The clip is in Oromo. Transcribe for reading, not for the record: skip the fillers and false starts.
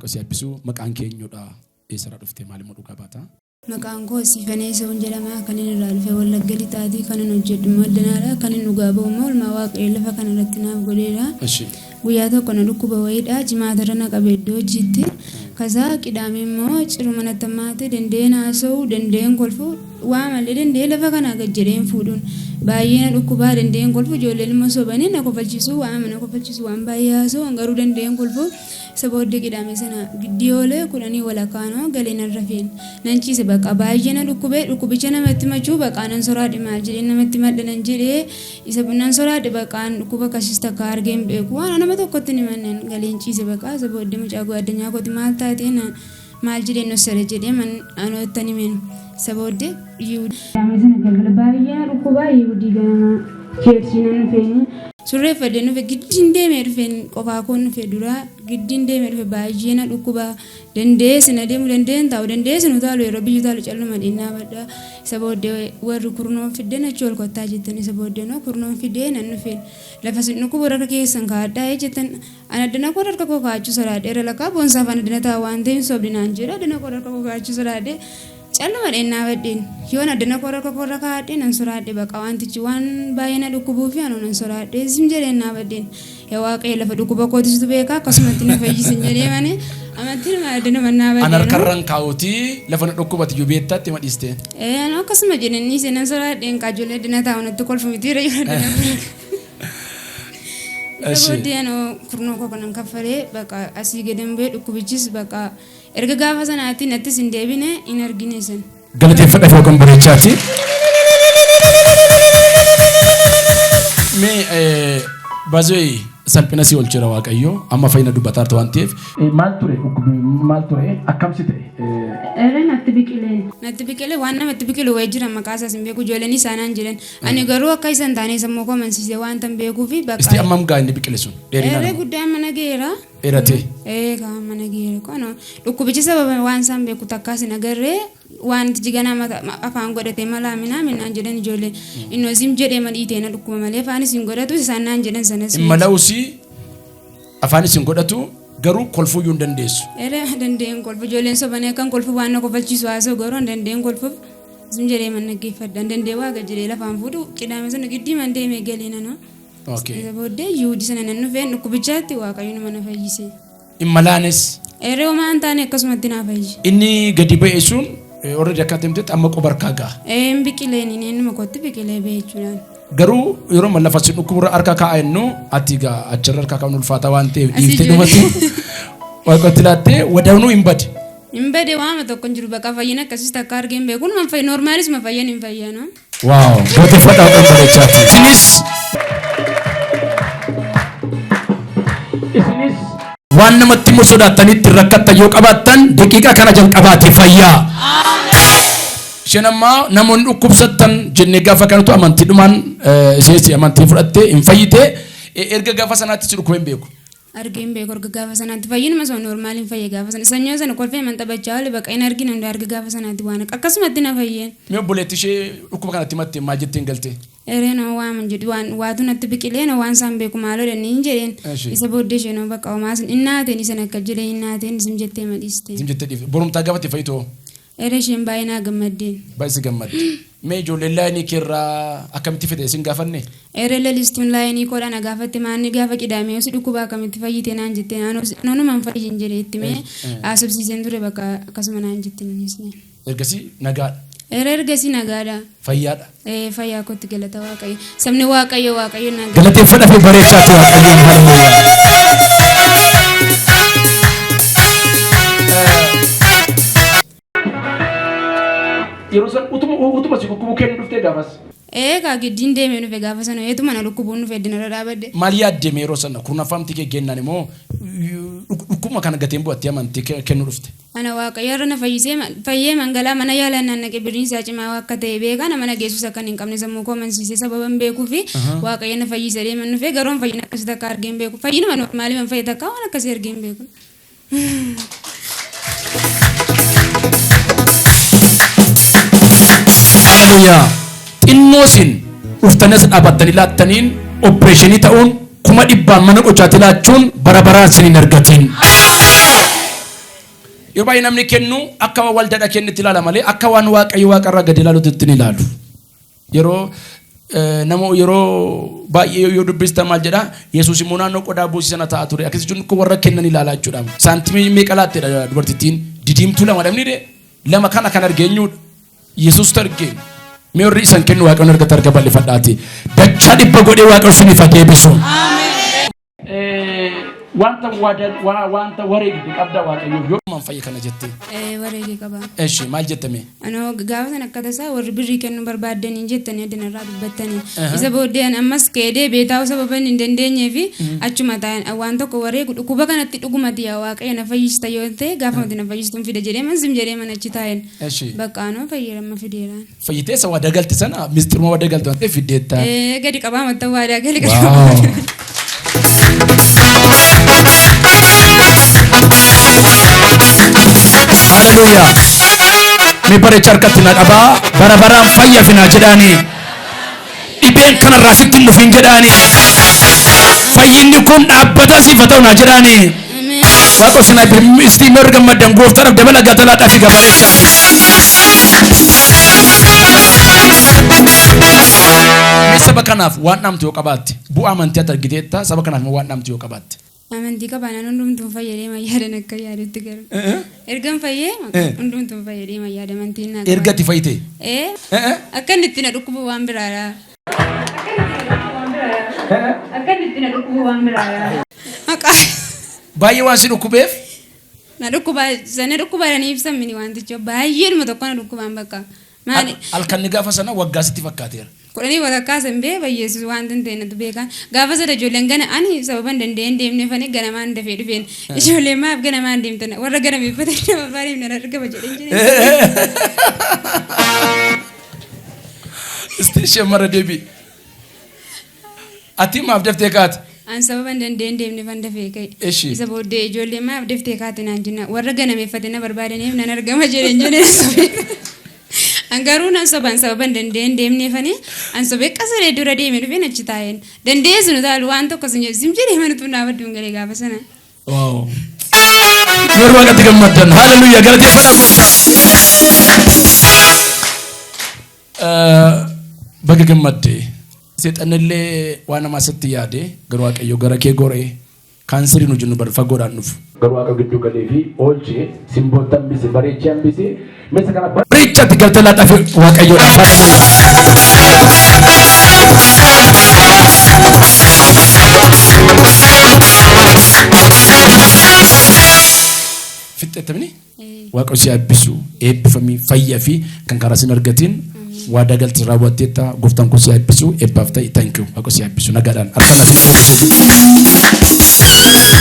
Waaqa si eebbisu. Maqaan kee eenyudha? Eessarraa dhufte? Maalimmoo dhugaa baata? Maqaan koo Siifanee Sa'uun jedhama. Kan inni irraa dhufe Wallagga Lixaatii. Kan inni hojjedhu immoo Addanaadha. Kan inni dhugaa ba'u immoo oolmaa Waaqayyo lafa kana irratti naaf godheedha. Guyyaa tokko na dhukkuba wayiidha. Jimaatarra na qabe iddoo hojiitti. Kasaa qidaame immoo ciruma natti hammaate danda'een haasa'u, danda'een kolfu, waa malee danda'ee lafa kanaa gad jedheen fuudhuun. Baay'ee na dhukkubaa danda'een kolfu ijoolleen immoo sobanii na kofalchiisu waa na kofalchiisu waan baay'ee haasa'u garuu danda'een kolfu. Isa booddee qidaame sana giddii oolee kudhanii walakkaanoo galee nan rafeen. Nan ciise baqa baay'ee na dhukkube dhukkubicha namatti machuu baqaa nan soraadhe maal jedheen namatti madha nan jedhee isa nan soraadhe baqaan dhukkuba akkasiis takka argee hin beeku waan nama tokkotti hin himannen galeen ciise baqaa isa booddee mucaa gwaaddanyaa kooti maal taatee naan maal jedheen nossare jedhee man anoottan himeen isa booddee Yihudaa. Qidaame sana galgala baay'ee na dhukkubaa Yihudii ganama cheerchii nan dhufeeni. Surreeffadheen dhufe giddiin deemee dhufeen qofaa koon dhufe dura giddiin deemee dhufe baay'ee na dhukkuba danda'ee sin adeemu danda'ee hin taa'u danda'ee sin utaalu yeroo biyyi utaalu calluma dhiin dhaabadha isa booddee warri kurnoon fidden achi ol kottaa jettan isa booddee noo kurnoon fidee nan dhufeen lafa sin dhukkubu harka keessan kaa'adhaa jettan an addana koo harka koo kaa'achuu sodaadheera lakkaa boonsaaf an addana ta'a waan ta'eef sobdi naan jedhu addana koo harka koo kaa'achuu sodaadhee Calluma dheen dhaabadheen. Yoon addana koo harka koorra kaa'adhe nan soraadhe baqa wantichi waan baay'ee na dhukkubuufi anoo nan soraadhe zim jedheen dhaabadheen. Yaa Waaqayyo lafa dhukkuba kooti situ beeka akkasumatti na fayyisin jedhee malee amantii nama addana man An dhaabadheen. harkarran kaa'uti lafa na dhukkubati iyyuu beektaatti ma dhiiste. Ee anoo akkasuma jedheen dhiise nan soraadheen qaajolee addana taa'u natti kolfu miti yoo addana koo. Isa booddee anoo kurnoo koo kanan kaffalee baqa asii gadan bu'ee dhukkubichis baqa Erga gaafa sanaatii nattis hin deebine hin argine isin. Galateeffadha fi yookaan bareechaati. Mee baazee salphina si oolcheera Waaqayyo amma fayyina dubbataa jirta waan ta'eef. Maal ture dhukkubni maal ture akkam si ta'e? Ere natti biqilee. Natti biqilee waan namatti biqilu wayii jira maqaa isaas hin beeku ijoolleen isaa naan jedhan. Ani garuu akka isa hin taane sammuu koo amansiisee waanta hin beekuufi bakka. Isti ammam gaa inni biqile sun dheerinaan? Ere guddaa mana ga'eera. Dheeratee. Ee kaa mana geere kono dhukkubichi sababa waan isaan beeku takkaas hin agarree wanti jiganaa mata afaan godhatee malaa minaa minaan jedhan ijoolleen innoo zim jedhee ma dhiitee na dhukkuba malee afaanis hin godhatu isaan naan jedhan sanas Hin mala'usi afaanis hin godhatu garuu kolfuuyyuu hin dandeessu. Ere dandeen kolfu ijoolleen sobanii akkan kolfu waan na kofalchiisu haasa'u garuu an dandeen kolfuuf zim jedhee man dhaggeeffadha an dandee waa gad jedhee lafaan fuudhu qidaame sana giddii man deemee galee nanoo. Okay. Isa booddee Yihuudii sana nan dhufeen dhukkubichaatti Waaqayyo nama na fayyise. Hin malaanes. Eree homaa hin taane akkasumatti naa fayyise. Inni gadi ba'e sun already akka himtetti amma quba harkaa ga'a. Ee hin biqileen inni innuma kootti biqilee ba'e jechuudhaan. Garuu yeroo amma lafa si dhukkuburra harka kaa'a jennu ati egaa achirra harka kaa'uun ulfaataa waan ta'eef Asii dhiiftee ijoollee. dhumatu waaqatti laattee wadaanuu hin bade. Hin bade waama tokko hin jiru bakka fayyina akkasiis takka argee hin beeku. Numa fayyi noormaalisuma fayyan hin fayyana. Waaw galateeffadhaa kan bareechaati. Isinis isinis waan namatti immoo sodaattanii ittiin rakkattan yoo qabaattan daqiiqaa kana jalqabaati fayyaa. Isheen ammaa namoonni dhukkubsattan jennee gaafa kanatu amantiidhumaan isheenis amantii fudhattee hin fayyite erga gaafa sanaatti si dhukkubee hin beeku. Argee hin beeku erga gaafa sanaatti fayyinuma sana normaaliin fayye gaafa sana sanyoo sana kolfee man taphachaa oole baqa hin argine hunda arga gaafa sanaatti waan akkasumatti na fayyeen. Mee obboleetti ishee dhukkuba kanatti himatte maal jetteen galte? Eree noo waaman jedhu waan waatu natti biqilee noo waan isaan beeku maaloo dha niin jedheen. Eshi. Isa booddee ishee noo bakka homaa sin hin naateen isan akka jedhee hin naateen isin jettee ma dhiiste. Isin jettee dhiifte. Borumtaa gaafa itti fayyitoo? Ere isheen baay'ee naa gammaddeen. Baay'ee si gammadde. Mee ijoolleen laayinii keerraa akkamitti fide isin gaafanne? Ere lalistuun laayinii koodhaa na gaafatte maanni gaafa qidaamee si dhukkubaa akkamitti fayyite naan jette anoonumaan fayyin jedhe itti mee haasofsiiseen ture bakka akkasuma naan jette innis. Ergasii nagaadha. Ere ergasii nagaadha. Fayyaadha. Ee fayyaa kootti galata Waaqayyo. Sabni Waaqayyo Waaqayyo naa Galateeffadha fi bareechaati Waaqayyoon haleluuyaa. Yeroo san utuma utuma si dhukkubuu kennu dhuftee gaafas. Ee kaa giddiin deemee dhufe gaafa sana eetuma na dhukkubuun dhufe dinarra dhaabadde. Maal yaaddee mee yeroo sana kurnaffaamti kee gennaan immoo dhukkubuma kana gateen bu'attee amantii kennu dhufte. Ana Waaqayyo har'a na fayyisee fayyee mangalaa mana yaalaa naan naqe birriin isaa cimaa akka ta'e beekaa nama na geessus akka hin qabne sammuu koo amansiisee sababa hin beekuu fi Waaqayyo na fayyise deeman dhufee garuu an fayyina akkasii takka argee hin beeku fayyinuma noormaalii man fayye takka waan akkasii argee hin beeku. Haleluuyaa. Xinnoo isin dhuftanii as dhaabattanii laattaniin opereeshinii ta'uun 100,000 mana qochaatti laachuun bara baraan isin hin argatin. Yeroo baay'ee namni kennu akka waan waldaadha kennitti ilaala malee akka waan Waaqayyo waaqarraa gadi ilaalutti hin ilaalu. Yeroo nama yeroo baay'ee yoo dubbista maal jedha Yesuus immoo naannoo qodaa buusii sana ta'a ture. Akkas jechuun kun warra kennan ilaalaa jechuudha. Saantimii meeqa laatteedha dubartittiin didiimtuu lama dhabni dee lama kana kan argeenyudha. Yesuustu arge. Mee warri isan kennu Waaqayyoon argata arga bal'ifadhaati. Dachaa dhibba godhee Waaqayyo isiniif haa deebisu. Wanta wanta wareegde qabda Waaqayyoof yoo dhumaan fayye kana jette. Ee, wareege qaba. Eshi maal jette mee? Anoo gaafa sana akka tasaa warri birrii kennuu barbaaddaniin jettanii adda narraa dubbattanii. Isa booddee an ammas ka'ee deebi'ee taa'uu sababa hin dandeenyee fi achuma taa'een waan tokko wareegu dhukkuba kanatti dhugumati yaa Waaqayyo na fayyista yoo ta'e gaafa mati na fayyistuun fida jedhee man zim jedhee mana achi taa'een. Eshi. Bakka anoo fayyeera amma fideeraan. Fayyitee isa waadaa galte sana misxiruma waadaa galte waan ta'eef fiddeetta. Ee, gadi qabaa matta waadaa gadi Wow. qabaa. Haleluuyaa. Mee bareecha harkatti na qabaa bara baraan fayya finaa jedhaani. Dhibeen kanarraa sitti hin dhufin jedhaani. Fayyinni kun dhaabbata siif haa ta'u naa jedhaani. Ameen. Waaqa isin istii mee warri gammaddan gooftaadhaaf dabala gatalaadhaa fi gabareecha. Mee saba kanaaf waan dhaamtu yoo qabaatte bu'aa amantii ati argiteetta saba kanaaf immoo waan dhaamtu yoo qabaatte. Amantii qabaanaan hundumtuu fayyadee mayyaadan akka yaadutti garuu. Ergan fayyee hundumtuu fayyadee mayyaada amantiin naa Erga ati fayyite. Ee akka inni itti na dhukkubu waan biraadha. Akka inni itti na dhukkubu waan biraadha. Maqaa Baay'ee waan si dhukkubeef na dhukkuba sana dhukkubaadhaan ibsan mini wanticha baay'eedhuma tokko na dhukkubaan bakka. Maali? Halkanni gaafa sana waggaa sitti fakkaateera. Kudhanii walakkaa san bee bayyeessus waan hin ta'e natu beekaa. Gaafa sada ijoolleen gana ani sababa hin danda'een deemneefani ganamaan dafee dhufeen. Ijoolleen maaf ganamaan deemtan warra ganameeffatan nama baay'ee nan argama jedheen jedheen. Isti ishee mara deebi. Ati maaf daftee kaate? An sababa hin danda'een deemneefan dafee ka'e. Eshi. Isa booddee ijoolleen maaf daftee kaate naan jenna warra ganameeffate na barbaadaniif nan argama jedheen jedheen sobee. An garuu nan sobaan sababa hin danda'een deemneefani an sobee qasalee dura deeme dhufeen achi taa'een. Danda'ee sunu taalu waan tokko sun jedhu sim jedhee mana tuun dhaabadduun galee gaafa sana. Wow. Yeroo Waaqatti gammaddan. Haleluuyaa galateeffadhaa gooftaa. Baga gammadde. Seexanillee waan namaa sitti yaade garuu Waaqayyo gara kee goree kaanserii nu jennu bar fagoodhaan dhufu. Garuu Waaqa gidduu galee fi oolchee simbootti hambise bareechee hambise meeshaa kana bareechatti galtee laadhaa fi Waaqayyoodhaaf. Haleluuyaa. Fixxeettamini? Waaqayyo si eebbisu, eebbifamii, fayyaa fi kan karaa sin argatiin waadaa galti raawwatteetta gooftaan kun si eebbisu, eebbaaf ta'i. Thank you. Waaqayyo si eebbisu nagaadhaan. Harka lafa.